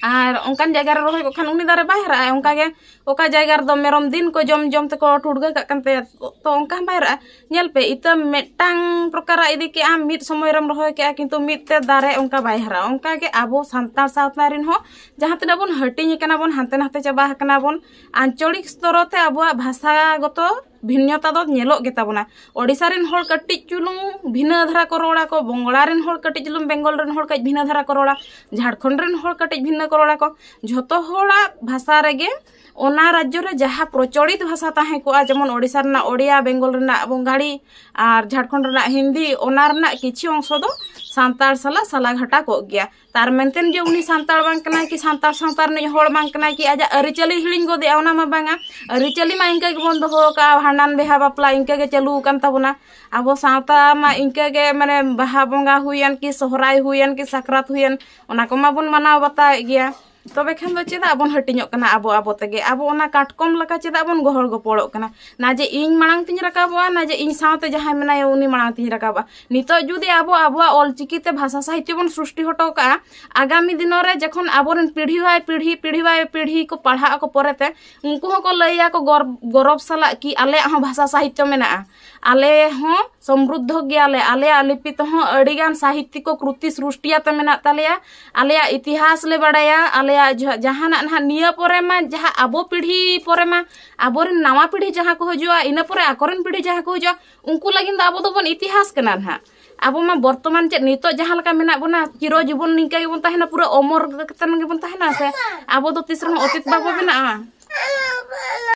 ᱟᱨ ᱚᱱᱠᱟᱱ ᱡᱟᱭᱜᱟ ᱨᱮ ᱨᱚᱦᱚᱭ ᱠᱚᱜ ᱠᱷᱟᱱ ᱩᱱᱤ ᱫᱟᱨᱮ ᱵᱟᱭ ᱦᱟᱨᱟᱜᱼᱟ᱾ ᱚᱱᱠᱟ ᱜᱮ ᱚᱠᱟ ᱡᱟᱭᱜᱟ ᱨᱮᱫᱚ ᱢᱮᱨᱚᱢ ᱫᱤᱱ ᱠᱚ ᱡᱚᱢ ᱡᱚᱢ ᱛᱮᱠᱚ ᱴᱷᱩᱲᱜᱟᱹ ᱠᱟᱜ ᱠᱟᱱ ᱛᱟᱭᱟ, ᱛᱚ ᱚᱱᱠᱟ ᱦᱚᱸ ᱵᱟᱭ ᱦᱟᱨᱟᱜᱼᱟ᱾ ᱧᱮᱞ ᱯᱮ, ᱤᱛᱟᱹ ᱢᱤᱫᱴᱟᱝ ᱯᱨᱚᱠᱟᱨᱟᱜ ᱤᱫᱤ ᱠᱮᱜᱼᱟ, ᱢᱤᱫ ᱥᱚᱢᱚᱭ ᱨᱮᱢ ᱨᱚᱦᱚᱭ ᱠᱮᱜᱼᱟ, ᱠᱤᱱᱛᱩ ᱢᱤᱫ ᱛᱮ ᱫᱟᱨᱮ ᱚᱱᱠᱟ ᱵᱟᱭ ᱦᱟᱨᱟᱜᱼᱟ᱾ ᱚᱱᱠᱟ ᱜᱮ ᱟᱵᱚ ᱥᱟᱱᱛᱟᱲ ᱥᱟᱶᱛᱟ ᱨᱮᱱ ᱦᱚᱸ ᱡᱟᱦᱟᱸ ᱛᱤᱱᱟᱹᱜ ᱵᱚᱱ ᱦᱟᱹᱴᱤᱧ ᱟᱠᱟᱱᱟ ᱵᱚᱱ, ᱦᱟᱱᱛᱮ ᱱᱟᱛᱮ ᱪᱟᱵᱟ ᱟᱠᱟᱱᱟ ᱵᱚᱱ, ᱟᱧᱪᱚᱞᱤᱠ ᱥᱛᱚᱨᱚ ᱛᱮ ᱟᱵᱚᱣᱟᱜ ᱵᱷᱟᱥᱟ ᱜᱚᱛᱚ ᱵᱷᱤᱱᱱᱚᱛᱟ ᱫᱚ ᱧᱮᱞᱚᱜ ᱜᱮᱛᱟ ᱵᱚᱱᱟ᱾ ᱳᱰᱤᱥᱟ ᱨᱮᱱ ᱦᱚᱲ ᱠᱟᱹᱴᱤᱡ ᱪᱩᱞᱩᱝ ᱵᱷᱤᱱᱟᱹ ᱫᱷᱟᱨᱟ ᱠᱚ ᱨᱚᱲᱟ ᱠᱚ, ᱵᱚᱝᱜᱽᱞᱟ ᱨᱮᱱ ᱦᱚᱲ ᱠᱟᱹᱴᱤᱡ ᱪᱩᱞᱩᱝ, ᱵᱮᱝᱜᱚᱞ ᱨᱮᱱ ᱦᱚᱲ ᱠᱟᱹᱡ ᱵᱷᱤᱱᱟᱹ ᱫᱷᱟᱨᱟ ᱠᱚ ᱨᱚᱲᱟ, ᱡᱷᱟᱲᱠᱷᱚᱸᱰ ᱨᱮᱱ ᱦᱚᱲ ᱠᱟᱹᱴᱤᱡ ᱵᱷᱤᱱᱟᱹ ᱠᱚ ᱨᱚᱲᱟ ᱠᱚ᱾ ᱡᱷᱚᱛᱚ ᱦᱚᱲᱟᱜ ᱵᱷᱟᱥᱟ ᱨᱮᱜᱮ ᱚᱱᱟ ᱨᱟᱡᱽᱡᱚ ᱨᱮ ᱡᱟᱦᱟᱸ ᱯᱨᱚᱪᱚᱞᱤᱛ ᱵᱷᱟᱥᱟ ᱛᱟᱦᱮᱸ ᱠᱚᱜᱼᱟ, ᱡᱮᱢᱚᱱ ᱳᱰᱤᱥᱟ ᱨᱮᱱᱟᱜ ᱳᱰᱤᱭᱟ, ᱵᱮᱝᱜᱚᱞ ᱨᱮᱱᱟᱜ ᱵᱚᱝᱜᱟᱲᱤ ᱟᱨ ᱡᱷᱟᱲᱠᱷᱚᱸᱰ ᱨᱮᱱᱟᱜ ᱦᱤᱱᱫᱤ, ᱚᱱᱟ ᱨᱮᱱᱟᱜ ᱠᱤᱪᱷᱩ ᱚᱝᱥᱚ ᱫᱚ ᱥᱟᱱᱛᱟᱲ ᱥᱟᱞᱟᱜ ᱥᱟᱞᱟ ᱜᱷᱟᱴᱟ ᱠᱚᱜ ᱜᱮᱭᱟ᱾ ᱛᱟᱨ ᱢᱮᱱᱛᱮ ᱡᱮ ᱩᱱᱤ ᱥᱟᱱᱛᱟᱲ ᱵᱟᱝ ᱠᱟᱱᱟᱭ ᱠᱤ ᱥᱟᱱᱛᱟᱲ ᱥᱟᱶᱛᱟ ᱨᱤᱱᱤᱡ ᱦᱚᱲ ᱵᱟᱝ ᱠᱟᱱᱟᱭ ᱠᱤ ᱟᱡᱟᱜ ᱟᱹᱨᱤᱪᱟᱹᱞᱤ ᱦᱤᱲᱤᱧ ᱜᱚᱫᱮᱜᱼᱟ, ᱚᱱᱟ ᱢᱟ ᱵᱟᱝᱟ᱾ ᱟᱹᱨᱤᱪᱟᱹᱞᱤ ᱢᱟ ᱤᱱᱠᱟᱹ ᱜᱮᱵᱚᱱ ᱫᱚᱦᱚ ᱟᱠᱟᱫᱼᱟ, ᱵᱷᱟᱸᱰᱟᱱ, ᱵᱤᱦᱟ, ᱵᱟᱯᱞᱟ ᱤᱱᱠᱟᱹ ᱜᱮ ᱪᱟᱹᱞᱩ ᱟᱠᱟᱱ ᱛᱟᱵᱚᱱᱟ᱾ ᱟᱵᱚ ᱥᱟᱶᱛᱟ ᱢᱟ ᱤᱱᱠᱟᱹ ᱜᱮ, ᱢᱟᱱᱮ ᱵᱟᱦᱟ ᱵᱚᱸᱜᱟ ᱦᱩᱭᱮᱱ ᱠᱤ ᱥᱚᱦᱨᱟᱭ ᱦᱩᱭᱮᱱ ᱠᱤ ᱥᱟᱠᱨᱟᱛ ᱦᱩᱭᱮᱱ, ᱚᱱᱟ ᱠᱚᱢᱟ ᱵᱚᱱ ᱢᱟᱱᱟᱣ ᱵᱟᱛᱟᱣᱮᱫ ᱜᱮᱭᱟ᱾ ᱛᱚᱵᱮ ᱠᱷᱟᱱ ᱫᱚ ᱪᱮᱫᱟᱜ ᱵᱚᱱ ᱦᱟᱹᱴᱤᱧᱚᱜ ᱠᱟᱱᱟ ᱟᱵᱚ ᱟᱵᱚ ᱛᱮᱜᱮ? ᱟᱵᱚ ᱚᱱᱟ ᱠᱟᱴᱠᱚᱢ ᱞᱮᱠᱟ ᱪᱮᱫᱟᱜ ᱵᱚᱱ ᱜᱚᱦᱚᱲ ᱜᱚᱯᱚᱲᱚᱜ ᱠᱟᱱᱟ? ᱱᱟ ᱡᱮ ᱤᱧ ᱢᱟᱲᱟᱝ ᱛᱤᱧ ᱨᱟᱠᱟᱵᱚᱜᱼᱟ, ᱱᱟ ᱡᱮ ᱤᱧ ᱥᱟᱶᱛᱮ ᱡᱟᱦᱟᱸᱭ ᱢᱮᱱᱟᱭᱟ ᱩᱱᱤ ᱢᱟᱲᱟᱝ ᱛᱤᱧ ᱨᱟᱠᱟᱵᱚᱜᱼᱟ᱾ ᱱᱤᱛᱚᱜ ᱡᱩᱫᱤ ᱟᱵᱚ ᱟᱵᱚᱣᱟᱜ ᱚᱞᱪᱤᱠᱤ ᱛᱮ ᱵᱷᱟᱥᱟ ᱥᱟᱦᱤᱛᱭᱚ ᱵᱚᱱ ᱥᱨᱤᱥᱴᱤ ᱦᱚᱴᱚ ᱠᱟᱜᱼᱟ, ᱟᱜᱟᱢᱤ ᱫᱤᱱᱚ ᱨᱮ ᱡᱚᱠᱷᱚᱱ ᱟᱵᱚᱨᱮᱱ ᱯᱤᱲᱦᱤ ᱦᱚᱭ ᱯᱤᱲᱦᱤ, ᱯᱤᱲᱦᱤ ᱦᱚᱭ ᱯᱤᱲᱦᱤ ᱠᱚ ᱯᱟᱲᱦᱟᱜ ᱟᱠᱚ ᱯᱚᱨᱮᱛᱮ, ᱩᱱᱠᱩ ᱦᱚᱸᱠᱚ ᱞᱟᱹᱭᱟ ᱠᱚ ᱜᱚᱨ-, ᱜᱚᱨᱚᱵᱽ ᱥᱟᱞᱟᱜ ᱠᱤ ᱟᱞᱮᱭᱟᱜ ᱦᱚᱸ ᱵᱷᱟᱥᱟ ᱥᱟᱦᱤᱛᱭᱚ ᱢᱮᱱᱟᱜᱼᱟ, ᱟᱞᱮ ᱦᱚᱸ ᱥᱚᱢᱨᱩᱫᱽᱫᱷᱚ ᱜᱮᱭᱟᱞᱮ, ᱟᱞᱮᱭᱟᱜ ᱞᱤᱯᱤ ᱛᱮᱦᱚᱸ ᱟᱹᱰᱤᱜᱟᱱ ᱥᱟᱦᱤᱛᱭᱚ ᱠᱚ ᱠᱨᱩᱛᱤ ᱥᱨᱩᱥᱴᱤᱭᱟᱛᱮ ᱢᱮᱱᱟᱜ ᱛᱟᱞᱮᱭᱟ, ᱟᱞᱮᱭᱟᱜ ᱤᱛᱤᱦᱟᱥ ᱞᱮ ᱵᱟᱲᱟᱭᱟ, ᱟᱞᱮᱭᱟᱜ ᱡᱟᱦᱟᱸ, ᱡᱟᱦᱟᱱᱟᱜ ᱱᱟᱦᱟᱜ ᱱᱤᱭᱟᱹ ᱯᱚᱨᱮ ᱢᱟ, ᱡᱟᱦᱟᱸ ᱟᱵᱚ ᱯᱤᱲᱦᱤ ᱯᱚᱨᱮ ᱢᱟ, ᱟᱵᱚᱨᱮᱱ ᱱᱟᱣᱟ ᱯᱤᱲᱦᱤ ᱡᱟᱦᱟᱸ ᱠᱚ ᱦᱤᱡᱩᱜᱼᱟ, ᱤᱱᱟᱹ ᱯᱚᱨᱮ ᱟᱠᱚᱨᱮᱱ ᱯᱤᱲᱦᱤ ᱡᱟᱦᱟᱸ ᱠᱚ ᱦᱤᱡᱩᱜᱼᱟ, ᱩᱱᱠᱩ ᱞᱟᱹᱜᱤᱫ ᱫᱚ ᱟᱵᱚ ᱫᱚᱵᱚᱱ ᱤᱛᱤᱦᱟᱥ ᱠᱟᱱᱟ ᱱᱟᱦᱟᱜ᱾ ᱟᱵᱚ ᱢᱟ ᱵᱚᱨᱛᱚᱢᱟᱱ ᱪᱮᱫ ᱱᱤᱛᱚᱜ ᱡᱟᱦᱟᱸ ᱞᱮᱠᱟ ᱢᱮᱱᱟᱜ ᱵᱚᱱᱟ, ᱪᱤᱨᱚ ᱡᱤᱵᱚᱱ ᱱᱤᱝᱠᱟ ᱜᱮᱵᱚᱱ ᱛᱟᱦᱮᱱᱟ, ᱯᱩᱨᱟᱹ ᱚᱢᱚᱨ ᱠᱟᱛᱮᱱ ᱜᱮᱵᱚᱱ ᱛᱟᱦᱮᱱᱟ ᱥᱮ? ᱟᱵᱚ ᱫᱚ ᱛᱤᱥ ᱨᱮᱦᱚᱸ ᱚᱛᱤᱛ ᱵᱟᱵᱚ ᱵᱮᱱᱟᱜᱼᱟ᱾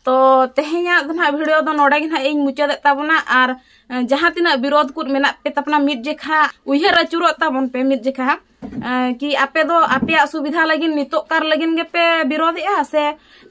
ᱛᱚ ᱛᱮᱦᱮᱧᱟᱜ ᱫᱚ ᱱᱟᱦᱟᱜ ᱵᱷᱤᱰᱤᱭᱳ ᱫᱚ ᱱᱚᱰᱮ ᱜᱮ ᱱᱟᱦᱟᱜ ᱤᱧ ᱢᱩᱪᱟᱹᱫᱮᱫ ᱛᱟᱵᱚᱱᱟ᱾ ᱟᱨ ᱡᱟᱦᱟᱸ ᱛᱤᱱᱟᱹᱜ ᱵᱤᱨᱳᱫᱷ ᱠᱚ ᱢᱮᱱᱟᱜ ᱯᱮ ᱛᱟᱵᱚᱱᱟ, ᱢᱤᱫ ᱡᱮᱠᱷᱟ ᱩᱭᱦᱟᱹᱨ ᱟᱹᱪᱩᱨᱚᱜ ᱛᱟᱵᱚᱱ ᱯᱮ, ᱢᱤᱫ ᱡᱮᱠᱷᱟ, ᱠᱤ ᱟᱯᱮ ᱫᱚ ᱟᱯᱮᱭᱟᱜ ᱥᱩᱵᱤᱫᱷᱟ ᱞᱟᱹᱜᱤᱫ ᱱᱤᱛᱚᱜ ᱠᱟᱨ ᱞᱟᱹᱜᱤᱫ ᱜᱮᱯᱮ ᱵᱤᱨᱳᱫᱷᱮᱜᱼᱟ ᱥᱮ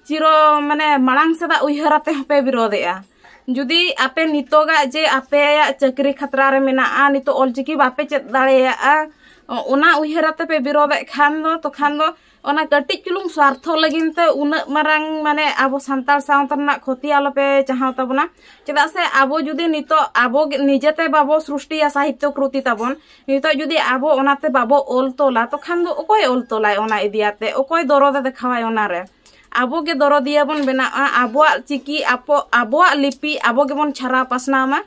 ᱪᱤᱨᱚ, ᱢᱟᱱᱮ ᱢᱟᱲᱟᱝ ᱥᱮᱫᱟᱜ ᱩᱭᱦᱟᱹᱨ ᱟᱛᱮ ᱦᱚᱸᱯᱮ ᱵᱤᱨᱳᱫᱷᱮᱜᱼᱟ? ᱡᱩᱫᱤ ᱟᱯᱮ ᱱᱤᱛᱚᱜᱟᱜ ᱡᱮ ᱟᱯᱮᱭᱟᱜ ᱪᱟᱹᱠᱨᱤ ᱠᱷᱟᱛᱨᱟ ᱨᱮ ᱢᱮᱱᱟᱜᱼᱟ, ᱱᱤᱛᱚᱜ ᱚᱞᱪᱤᱠᱤ ᱵᱟᱯᱮ ᱪᱮᱫ ᱫᱟᱲᱮᱭᱟᱜᱼᱟ, ᱚᱱᱟ ᱩᱭᱦᱟᱹᱨ ᱟᱛᱮ ᱯᱮ ᱵᱤᱨᱳᱫᱮᱫ ᱠᱷᱟᱱ ᱫᱚ, ᱛᱚᱠᱷᱟᱱ ᱫᱚ ᱚᱱᱟ ᱠᱟᱹᱴᱤᱡ ᱪᱩᱞᱩᱝ ᱥᱣᱟᱨᱛᱷᱚ ᱞᱟᱹᱜᱤᱫ ᱛᱮ ᱩᱱᱟᱹᱜ ᱢᱟᱨᱟᱝ, ᱢᱟᱱᱮ, ᱟᱵᱚ ᱥᱟᱱᱛᱟᱲ ᱥᱟᱶᱛᱟ ᱨᱮᱱᱟᱜ ᱠᱷᱚᱛᱤ ᱟᱞᱚᱯᱮ ᱪᱟᱦᱟᱣ ᱛᱟᱵᱚᱱᱟ᱾ ᱪᱮᱫᱟᱜ ᱥᱮ ᱟᱵᱚ ᱡᱩᱫᱤ ᱱᱤᱛᱚᱜ ᱟᱵᱚ ᱜᱮ ᱱᱤᱡᱮᱛᱮ ᱵᱟᱵᱚ ᱥᱨᱩᱥᱴᱤᱭᱟ ᱥᱟᱦᱤᱛᱛᱚ ᱠᱨᱚᱛᱤ ᱛᱟᱵᱚᱱ, ᱱᱤᱛᱚᱜ ᱡᱩᱫᱤ ᱟᱵᱚ ᱚᱱᱟᱛᱮ ᱵᱟᱵᱚ ᱚᱞ ᱛᱚᱞᱟ, ᱛᱚᱠᱷᱟᱱ ᱫᱚ ᱚᱠᱚᱭ ᱚᱞ ᱛᱚᱞᱟᱭ ᱚᱱᱟ ᱤᱫᱤᱭᱟᱛᱮ? ᱚᱠᱚᱭ ᱫᱚᱨᱚᱫᱮ ᱫᱮᱠᱷᱟᱣᱟᱭ ᱚᱱᱟᱨᱮ? ᱟᱵᱚ ᱜᱮ ᱫᱚᱨᱚᱫᱤᱭᱟᱹ ᱵᱚᱱ ᱵᱮᱱᱟᱜᱼᱟ, ᱟᱵᱚᱣᱟᱜ ᱪᱤᱠᱤ, ᱟᱵᱚ, ᱟᱵᱚᱣᱟᱜ ᱞᱤᱯᱤ ᱟᱵᱚ ᱜᱮᱵᱚᱱ ᱪᱷᱟᱨᱟᱣ ᱯᱟᱥᱱᱟᱣ ᱢᱟ᱾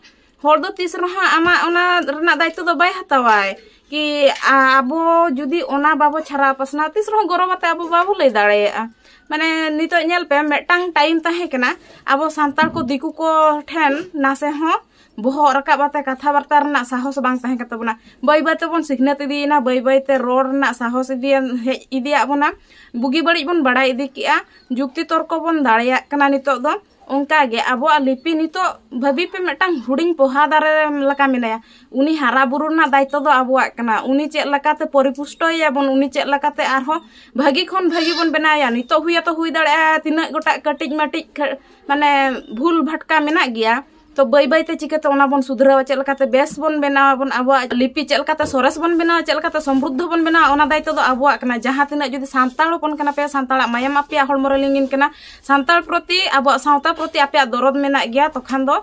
ᱦᱚᱲ ᱫᱚ ᱛᱤᱥ ᱨᱮᱦᱚᱸ ᱟᱢᱟᱜ ᱚᱱᱟ ᱨᱮᱱᱟᱜ ᱫᱟᱭᱤᱛᱛᱚ ᱫᱚ ᱵᱟᱭ ᱦᱟᱛᱟᱣᱟᱭ, ᱠᱤ ᱟᱵᱚ ᱡᱩᱫᱤ ᱚᱱᱟ ᱵᱟᱵᱚ ᱪᱷᱟᱨᱟᱣ ᱯᱟᱥᱱᱟᱣ, ᱛᱤᱥ ᱨᱮᱦᱚᱸ ᱜᱚᱨᱚᱵ ᱟᱛᱮ ᱟᱵᱚ ᱵᱟᱵᱚ ᱞᱟᱹᱭ ᱫᱟᱲᱮᱭᱟᱜᱼᱟ᱾ ᱢᱟᱱᱮ, ᱱᱤᱛᱚᱜ ᱧᱮᱞ ᱯᱮ, ᱢᱤᱫᱴᱟᱝ ᱴᱟᱭᱤᱢ ᱛᱟᱦᱮᱸ ᱠᱟᱱᱟ, ᱟᱵᱚ ᱥᱟᱱᱛᱟᱲ ᱠᱚ ᱫᱤᱠᱩ ᱠᱚ ᱴᱷᱮᱱ ᱱᱟᱥᱮ ᱦᱚᱸ ᱵᱚᱦᱚᱜ ᱨᱟᱠᱟᱵ ᱟᱛᱮ ᱠᱟᱛᱷᱟ ᱵᱟᱨᱛᱟ ᱨᱮᱱᱟᱜ ᱥᱟᱦᱚᱥ ᱵᱟᱝ ᱛᱟᱦᱮᱸ ᱠᱟᱱ ᱛᱟᱵᱚᱱᱟ᱾ ᱵᱟᱹᱭ ᱵᱟᱹᱭ ᱛᱮᱵᱚᱱ ᱥᱤᱠᱷᱱᱟᱹᱛ ᱤᱫᱤᱭᱮᱱᱟ, ᱵᱟᱹᱭ ᱵᱟᱹᱭ ᱛᱮ ᱨᱚᱲ ᱨᱮᱱᱟᱜ ᱥᱟᱦᱚᱥ ᱤᱫᱤᱭᱮᱱ, ᱦᱮᱡ ᱤᱫᱤᱭᱟᱜ ᱵᱚᱱᱟ, ᱵᱩᱜᱤ ᱵᱟᱹᱲᱤᱡ ᱵᱚᱱ ᱵᱟᱲᱟᱭ ᱤᱫᱤ ᱠᱮᱜᱼᱟ, ᱡᱩᱠᱛᱤ ᱛᱚᱨᱠᱚ ᱵᱚᱱ ᱫᱟᱲᱮᱭᱟᱜ ᱠᱟᱱᱟ ᱱᱤᱛᱚᱜ ᱫᱚ᱾ ᱚᱱᱠᱟ ᱜᱮ ᱟᱵᱚᱣᱟᱜ ᱞᱤᱯᱤ ᱱᱤᱛᱚᱜ ᱵᱷᱟᱹᱵᱤ ᱯᱮ, ᱢᱤᱫᱴᱟᱝ ᱦᱩᱰᱤᱧ ᱯᱚᱦᱟ ᱫᱟᱨᱮ ᱞᱮᱠᱟ ᱢᱮᱱᱟᱭᱟ, ᱩᱱᱤ ᱦᱟᱨᱟ ᱵᱩᱨᱩ ᱨᱮᱱᱟᱜ ᱫᱟᱭᱤᱛᱛᱚ ᱫᱚ ᱟᱵᱚᱣᱟᱜ ᱠᱟᱱᱟ᱾ ᱩᱱᱤ ᱪᱮᱫ ᱞᱮᱠᱟᱛᱮ ᱯᱚᱨᱤᱯᱩᱥᱴᱚᱭᱮᱭᱟᱵᱚᱱ, ᱩᱱᱤ ᱪᱮᱫ ᱞᱮᱠᱟᱛᱮ ᱟᱨᱦᱚᱸ ᱵᱷᱟᱹᱜᱤ ᱠᱷᱚᱱ ᱵᱷᱟᱹᱜᱤ ᱵᱚᱱ ᱵᱮᱱᱟᱣᱮᱭᱟ᱾ ᱱᱤᱛᱚᱜ ᱦᱩᱭ ᱟᱛᱚ ᱦᱩᱭ ᱫᱟᱲᱮᱭᱟᱜᱼᱟ ᱛᱤᱱᱟᱹᱜ ᱜᱚᱴᱟᱜ ᱠᱟᱹᱴᱤᱡ ᱢᱟᱹᱴᱤᱡ ᱠᱷᱟ-, ᱢᱟᱱᱮ, ᱵᱷᱩᱞ ᱵᱷᱟᱴᱠᱟ ᱢᱮᱱᱟᱜ ᱜᱮᱭᱟ, ᱛᱚ ᱵᱟᱹᱭ ᱵᱟᱹᱭ ᱛᱮ ᱪᱤᱠᱟᱹᱛᱮ ᱚᱱᱟ ᱵᱚᱱ ᱥᱩᱫᱷᱨᱟᱹᱣᱟ, ᱪᱮᱫ ᱞᱮᱠᱟᱛᱮ ᱵᱮᱥ ᱵᱚᱱ ᱵᱮᱱᱟᱣᱟ ᱵᱚᱱ, ᱟᱵᱚᱣᱟᱜ ᱞᱤᱯᱤ ᱪᱮᱫ ᱞᱮᱠᱟᱛᱮ ᱥᱚᱨᱮᱥ ᱵᱚᱱ ᱵᱮᱱᱟᱣᱟ, ᱪᱮᱫ ᱞᱮᱠᱟᱛᱮ ᱥᱚᱢᱨᱩᱫᱷᱚ ᱵᱚᱱ ᱵᱮᱱᱟᱣᱟ, ᱚᱱᱟ ᱫᱟᱭᱤᱛᱛᱚ ᱫᱚ ᱟᱵᱚᱣᱟᱜ ᱠᱟᱱᱟ᱾ ᱡᱟᱦᱟᱸ ᱛᱤᱱᱟᱹᱜ ᱡᱩᱫᱤ ᱥᱟᱱᱛᱟᱲ ᱦᱚᱯᱚᱱ ᱠᱟᱱᱟ ᱯᱮ, ᱥᱟᱱᱛᱟᱲᱟᱜ ᱢᱟᱭᱟᱢ ᱟᱯᱮᱭᱟᱜ ᱦᱚᱲᱢᱚ ᱨᱮ ᱞᱤᱸᱜᱤᱱ ᱠᱟᱱᱟ, ᱥᱟᱱᱛᱟᱲ ᱯᱨᱚᱛᱤ, ᱟᱵᱚᱣᱟᱜ ᱥᱟᱶᱛᱟ ᱯᱨᱚᱛᱤ ᱟᱯᱮᱭᱟᱜ ᱫᱚᱨᱚᱫ ᱢᱮᱱᱟᱜ ᱜᱮᱭᱟ, ᱛᱚᱠᱷᱟᱱ ᱫᱚ,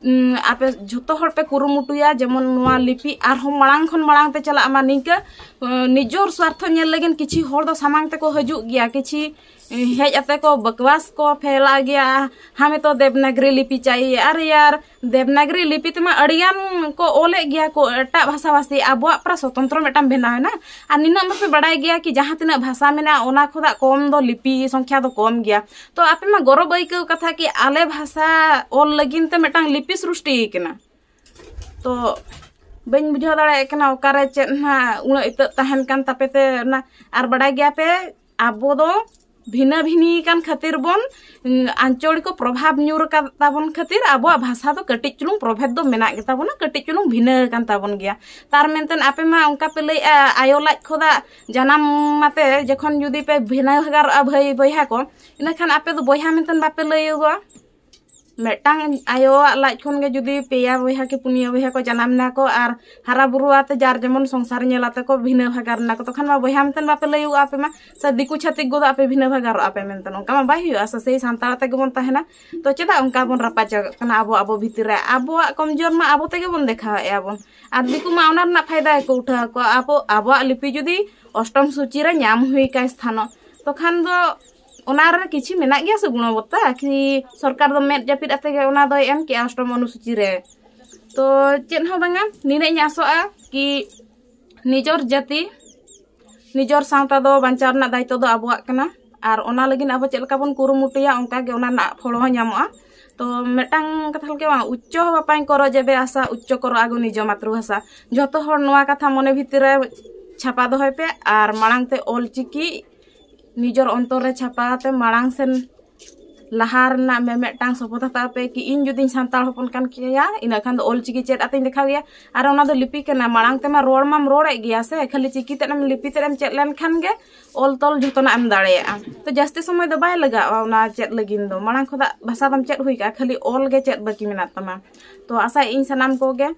ᱩᱢ, ᱟᱯᱮ ᱡᱷᱚᱛᱚ ᱦᱚᱲ ᱯᱮ ᱠᱩᱨᱩᱢᱩᱴᱩᱭᱟ ᱡᱮᱢᱚᱱ ᱱᱚᱣᱟ ᱞᱤᱯᱤ ᱟᱨᱦᱚᱸ ᱢᱟᱲᱟᱝ ᱠᱷᱚᱱ ᱢᱟᱲᱟᱝ ᱛᱮ ᱪᱟᱞᱟᱜ ᱢᱟ᱾ ᱱᱤᱝᱠᱟᱹ, ᱩᱢ, ᱱᱤᱡᱚᱨ ᱥᱣᱟᱨᱛᱷᱚ ᱧᱮᱞ ᱞᱟᱹᱜᱤᱫ ᱠᱤᱪᱷᱤ ᱦᱚᱲ ᱫᱚ ᱥᱟᱢᱟᱝ ᱛᱮᱠᱚ ᱦᱤᱡᱩᱜ ᱜᱮᱭᱟ, ᱠᱤᱪᱷᱤ, ᱩᱢ, ᱦᱮᱡ ᱟᱛᱮ ᱠᱚ ᱵᱟᱠᱣᱟᱥ ᱠᱚ ᱯᱷᱮᱞᱟ ᱜᱮᱭᱟ, ᱦᱟᱢᱮ ᱛᱚ ᱫᱮᱵᱽᱱᱟᱜᱽᱨᱤ ᱞᱤᱯᱤ ᱪᱟᱭᱤᱭᱮ᱾ ᱟᱨᱮ ᱭᱟᱨ, ᱫᱮᱵᱽᱱᱟᱜᱽᱨᱤ ᱞᱤᱯᱤ ᱛᱮᱢᱟ ᱟᱹᱰᱤᱜᱟᱱ ᱠᱚ ᱚᱞᱮᱫ ᱜᱮᱭᱟ ᱠᱚ ᱮᱴᱟᱜ ᱵᱷᱟᱥᱟ ᱵᱷᱟᱥᱤ, ᱟᱵᱚᱣᱟᱜ ᱯᱨᱟ ᱥᱚᱛᱚᱱᱛᱨᱚ ᱢᱤᱫᱴᱟᱝ ᱵᱮᱱᱟᱣ ᱮᱱᱟ᱾ ᱟᱨ ᱱᱤᱱᱟᱹᱜ ᱢᱟᱯᱮ ᱵᱟᱲᱟᱭ ᱜᱮᱭᱟ ᱠᱤ ᱡᱟᱦᱟᱸ ᱛᱤᱱᱟᱹᱜ ᱵᱷᱟᱥᱟ ᱢᱮᱱᱟᱜᱼᱟ, ᱚᱱᱟ ᱠᱷᱚᱱᱟᱜ ᱠᱚᱢ ᱫᱚ ᱞᱤᱯᱤ ᱥᱚᱝᱠᱷᱭᱟ ᱫᱚ ᱠᱚᱢ ᱜᱮᱭᱟ᱾ ᱛᱚ ᱟᱯᱮ ᱢᱟ ᱜᱚᱨᱚᱵᱽ ᱟᱹᱭᱠᱟᱹᱣ ᱠᱟᱛᱷᱟ ᱠᱤ ᱟᱞᱮ ᱵᱷᱟᱥᱟ ᱚᱞ ᱞᱟᱹᱜᱤᱫ ᱛᱮ ᱢᱤᱫᱴᱟᱝ ᱞᱤᱯᱤ ᱥᱨᱩᱥᱴᱤ ᱠᱟᱱᱟ᱾ ᱛᱚ ᱵᱟᱹᱧ ᱵᱩᱡᱷᱟᱹᱣ ᱫᱟᱲᱮᱭᱟᱜ ᱠᱟᱱᱟ ᱚᱠᱟᱨᱮ ᱪᱮᱫ ᱱᱟᱦᱟᱜ ᱩᱱᱟᱹᱜ ᱤᱛᱟᱹᱜ ᱛᱟᱦᱮᱱ ᱠᱟᱱ ᱛᱟᱯᱮ ᱛᱮ ᱚᱱᱟ᱾ ᱟᱨ ᱵᱟᱲᱟᱭ ᱜᱮᱭᱟ ᱯᱮ, ᱟᱵᱚ ᱫᱚ ᱵᱷᱤᱱᱟᱹ ᱵᱷᱤᱱᱤ ᱠᱟᱱ ᱠᱷᱟᱹᱛᱤᱨ ᱵᱚᱱ, ᱩᱸ, ᱟᱧᱪᱚᱲᱤᱠᱚ ᱯᱨᱚᱵᱷᱟᱵᱽ ᱧᱩᱨ ᱟᱠᱟᱫ ᱛᱟᱵᱚᱱ ᱠᱷᱟᱹᱛᱤᱨ ᱟᱵᱚᱣᱟᱜ ᱵᱷᱟᱥᱟ ᱫᱚ ᱠᱟᱹᱴᱤᱡ ᱪᱩᱞᱩᱝ ᱯᱨᱚᱵᱷᱮᱫ ᱫᱚ ᱢᱮᱱᱟᱜ ᱜᱮᱛᱟ ᱵᱚᱱᱟ, ᱠᱟᱹᱴᱤᱡ ᱪᱩᱞᱩᱝ ᱵᱷᱤᱱᱟᱹ ᱠᱟᱱ ᱛᱟᱵᱚᱱ ᱜᱮᱭᱟ᱾ ᱛᱟᱨ ᱢᱮᱱᱛᱮ ᱟᱯᱮ ᱢᱟ ᱚᱱᱠᱟ ᱯᱮ ᱞᱟᱹᱭᱮᱜᱼᱟ, ᱟᱭᱳ ᱞᱟᱡ ᱠᱷᱚᱱᱟᱜ ᱡᱟᱱᱟᱢ ᱟᱛᱮ ᱡᱚᱠᱷᱚᱱ ᱡᱩᱫᱤ ᱯᱮ ᱵᱷᱤᱱᱟᱹ ᱵᱷᱮᱜᱟᱨᱚᱜᱼᱟ ᱵᱷᱟᱹᱭ ᱵᱚᱭᱦᱟ ᱠᱚ, ᱤᱱᱟᱹᱠᱷᱟᱱ ᱟᱯᱮ ᱫᱚ ᱵᱚᱭᱦᱟ ᱢᱮᱱᱛᱮ ᱵᱟᱯᱮ ᱞᱟᱹᱭᱚᱜᱚᱜᱼᱟ᱾ ᱢᱤᱫᱴᱟᱝ ᱟᱭᱳᱣᱟᱜ ᱞᱟᱡ ᱠᱷᱚᱱ ᱜᱮ ᱡᱩᱫᱤ ᱯᱮᱭᱟ ᱵᱚᱭᱦᱟ ᱠᱤ ᱯᱩᱱᱭᱟᱹ ᱵᱚᱭᱦᱟ ᱠᱚ ᱡᱟᱱᱟᱢ ᱱᱟ ᱠᱚ ᱟᱨ ᱦᱟᱨᱟ ᱵᱩᱨᱩ ᱟᱛᱮ ᱡᱟᱨ ᱡᱮᱢᱚᱱ ᱥᱚᱝᱥᱟᱨ ᱧᱮᱞ ᱟᱛᱮ ᱠᱚ ᱵᱷᱤᱱᱟᱹ ᱵᱷᱟᱜᱟᱨ ᱱᱟ ᱠᱚ, ᱛᱚᱠᱷᱟᱱ ᱢᱟ ᱵᱚᱭᱦᱟ ᱢᱮᱱᱛᱮ ᱵᱟᱯᱮ ᱞᱟᱹᱭᱩᱜᱼᱟ ᱟᱯᱮ ᱢᱟ, ᱥᱮ ᱫᱤᱠᱩ ᱪᱷᱟᱹᱛᱤᱠ ᱠᱚᱫᱚ ᱟᱯᱮ ᱵᱷᱤᱱᱟᱹ ᱵᱷᱟᱜᱟᱨᱚᱜ ᱟᱯᱮ ᱢᱮᱱᱛᱮ᱾ ᱚᱱᱠᱟ ᱢᱟ ᱵᱟᱭ ᱦᱩᱭᱩᱜᱼᱟ ᱥᱮ, ᱥᱮᱭ ᱥᱟᱱᱛᱟᱲ ᱟᱛᱮ ᱜᱮᱵᱚᱱ ᱛᱟᱦᱮᱱᱟ᱾ ᱛᱚ ᱪᱮᱫᱟᱜ ᱚᱱᱠᱟ ᱵᱚᱱ ᱨᱟᱯᱟᱪᱟᱜ ᱠᱟᱱᱟ ᱟᱵᱚ ᱟᱵᱚ ᱵᱷᱤᱛᱤᱨ ᱨᱮ? ᱟᱵᱚᱣᱟᱜ ᱠᱚᱢᱡᱳᱨ ᱢᱟ ᱟᱵᱚ ᱛᱮᱜᱮ ᱵᱚᱱ ᱫᱮᱠᱷᱟᱣᱮᱫᱼᱟ ᱵᱚᱱ, ᱟᱨ ᱫᱤᱠᱩ ᱢᱟ ᱚᱱᱟ ᱨᱮᱱᱟᱜ ᱯᱷᱟᱭᱫᱟ ᱜᱮᱠᱚ ᱩᱴᱷᱟᱹᱣ ᱟᱠᱚ᱾ ᱟᱵᱚ ᱟᱵᱚᱣᱟᱜ ᱞᱤᱯᱤ ᱡᱩᱫᱤ ᱚᱥᱴᱚᱢ ᱥᱩᱪᱤ ᱨᱮ ᱧᱟᱢ ᱦᱩᱭ ᱠᱟᱭ ᱥᱛᱷᱟᱱᱚ, ᱛᱚᱠᱷᱟᱱ ᱫᱚ ᱚᱱᱟ ᱨᱮ ᱠᱤᱪᱷᱩ ᱢᱮᱱᱟᱜ ᱜᱮᱭᱟ ᱥᱮ ᱜᱩᱬᱚᱵᱚᱛᱟ? ᱠᱤ ᱥᱚᱨᱠᱟᱨ ᱫᱚ ᱢᱮᱫ ᱡᱟᱹᱯᱤᱫ ᱟᱛᱮ ᱜᱮ ᱚᱱᱟ ᱫᱚᱭ ᱮᱢ ᱠᱮᱜᱼᱟ ᱚᱥᱴᱚᱢ ᱚᱱᱩᱥᱩᱪᱤ ᱨᱮ? ᱛᱚ ᱪᱮᱫ ᱦᱚᱸ ᱵᱟᱝᱟ, ᱱᱤᱱᱟᱹᱜ ᱤᱧ ᱟᱥᱚᱜᱼᱟ ᱠᱤ ᱱᱤᱡᱚᱨ ᱡᱟᱹᱛᱤ, ᱱᱤᱡᱚᱨ ᱥᱟᱶᱛᱟ ᱫᱚ ᱵᱟᱧᱪᱟᱣ ᱨᱮᱱᱟᱜ ᱫᱟᱭᱤᱛᱛᱚ ᱫᱚ ᱟᱵᱚᱣᱟᱜ ᱠᱟᱱᱟ, ᱟᱨ ᱚᱱᱟ ᱞᱟᱹᱜᱤᱫ ᱟᱵᱚ ᱪᱮᱫ ᱞᱮᱠᱟ ᱵᱚᱱ ᱠᱩᱨᱩᱢᱩᱴᱩᱭᱟ, ᱚᱱᱠᱟ ᱜᱮ ᱚᱱᱟ ᱨᱮᱱᱟᱜ ᱯᱷᱚᱞ ᱦᱚᱸ ᱧᱟᱢᱚᱜᱼᱟ᱾ ᱛᱚ ᱢᱤᱫᱴᱟᱝ ᱠᱟᱛᱷᱟ ᱞᱮᱠᱟ ᱵᱟᱝ, ᱩᱪᱪᱚ ᱵᱟᱯᱟᱧ ᱠᱚᱨᱚ ᱡᱮᱵᱮ ᱟᱥᱟ, ᱩᱪᱪᱚ ᱠᱚᱨᱚ ᱟᱜᱚ ᱱᱤᱡᱚ ᱢᱟᱛᱨᱩᱵᱷᱟᱥᱟ᱾ ᱡᱷᱚᱛᱚ ᱦᱚᱲ ᱱᱚᱣᱟ ᱠᱟᱛᱷᱟ ᱢᱚᱱᱮ ᱵᱷᱤᱛᱤᱨ ᱨᱮ ᱪᱷᱟᱯᱟ ᱫᱚᱦᱚᱭ ᱯᱮ, ᱟᱨ ᱢᱟᱲᱟᱝ ᱛᱮ ᱚᱞ ᱪᱤᱠᱤ ᱱᱤᱡᱚᱨ ᱚᱱᱛᱚᱨ ᱨᱮ ᱪᱷᱟᱯᱟ ᱟᱛᱮ ᱢᱟᱲᱟᱝ ᱥᱮᱱ ᱞᱟᱦᱟ ᱨᱮᱱᱟᱜ ᱢᱤᱢᱤᱫᱴᱟᱝ ᱥᱚᱯᱚᱛ ᱦᱟᱛᱟᱣ ᱯᱮ ᱠᱤ ᱤᱧ ᱡᱩᱫᱤᱧ ᱥᱟᱱᱛᱟᱲ ᱦᱚᱯᱚᱱ ᱠᱟᱱ ᱠᱮᱭᱟ, ᱤᱱᱟᱹ ᱠᱷᱟᱱ ᱫᱚ ᱚᱞ ᱪᱤᱠᱤ ᱪᱮᱫ ᱟᱛᱮᱧ ᱫᱮᱠᱷᱟᱣ ᱜᱮᱭᱟ᱾ ᱟᱨ ᱚᱱᱟ ᱫᱚ ᱞᱤᱯᱤ ᱠᱟᱱᱟ, ᱢᱟᱲᱟᱝ ᱛᱮᱢᱟ ᱨᱚᱲ ᱢᱟᱢ ᱨᱚᱲᱮᱫ ᱜᱮᱭᱟ ᱥᱮ, ᱠᱷᱟᱹᱞᱤ ᱪᱤᱠᱤ ᱛᱮᱫ ᱮᱢ, ᱞᱤᱯᱤ ᱛᱮᱫ ᱮᱢ ᱪᱮᱫ ᱞᱮᱱᱠᱷᱟᱱ ᱜᱮ ᱚᱞ ᱛᱚᱞ ᱡᱷᱚᱛᱚᱱᱟᱜ ᱮᱢ ᱫᱟᱲᱮᱭᱟᱜᱼᱟ᱾ ᱛᱚ ᱡᱟᱹᱥᱛᱤ ᱥᱚᱢᱚᱭ ᱫᱚ ᱵᱟᱭ ᱞᱟᱜᱟᱜᱼᱟ ᱚᱱᱟ ᱪᱮᱫ ᱞᱟᱹᱜᱤᱫ ᱫᱚ, ᱢᱟᱲᱟᱝ ᱠᱷᱚᱱᱟᱜ ᱵᱷᱟᱥᱟ ᱫᱚᱢ ᱪᱮᱫ ᱦᱩᱭ ᱠᱟᱜᱼᱟ, ᱠᱷᱟᱹᱞᱤ ᱚᱞ ᱜᱮ ᱪᱮᱫ ᱵᱟᱹᱠᱤ ᱢᱮᱱᱟᱜ ᱛᱟᱢᱟ᱾ ᱛᱚ ᱟᱥᱟᱭᱮᱫ ᱤᱧ ᱥᱟᱱᱟᱢ ᱠᱚᱜᱮ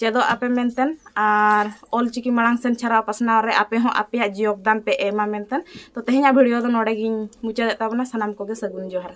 ᱪᱮᱫᱚᱜ ᱟᱯᱮ ᱢᱮᱱᱛᱮᱱ, ᱟᱨ ᱚᱞ ᱪᱤᱠᱤ ᱢᱟᱲᱟᱝ ᱥᱮᱱ ᱪᱷᱟᱨᱟᱣ ᱯᱟᱥᱱᱟᱣ ᱨᱮ ᱟᱯᱮ ᱦᱚᱸ ᱟᱯᱮᱭᱟᱜ ᱡᱤᱭᱚᱜᱽᱫᱟᱱ ᱯᱮ ᱮᱢᱟ ᱢᱮᱱᱛᱮᱱ᱾ ᱛᱚ ᱛᱮᱦᱮᱧᱟᱜ ᱵᱷᱤᱰᱤᱭᱳ ᱫᱚ ᱱᱚᱰᱮ ᱜᱤᱧ ᱢᱩᱪᱟᱹᱫᱮᱫ ᱛᱟᱵᱚᱱᱟ᱾ ᱥᱟᱱᱟᱢ ᱠᱚᱜᱮ ᱥᱟᱹᱜᱩᱱ ᱡᱚᱦᱟᱨ᱾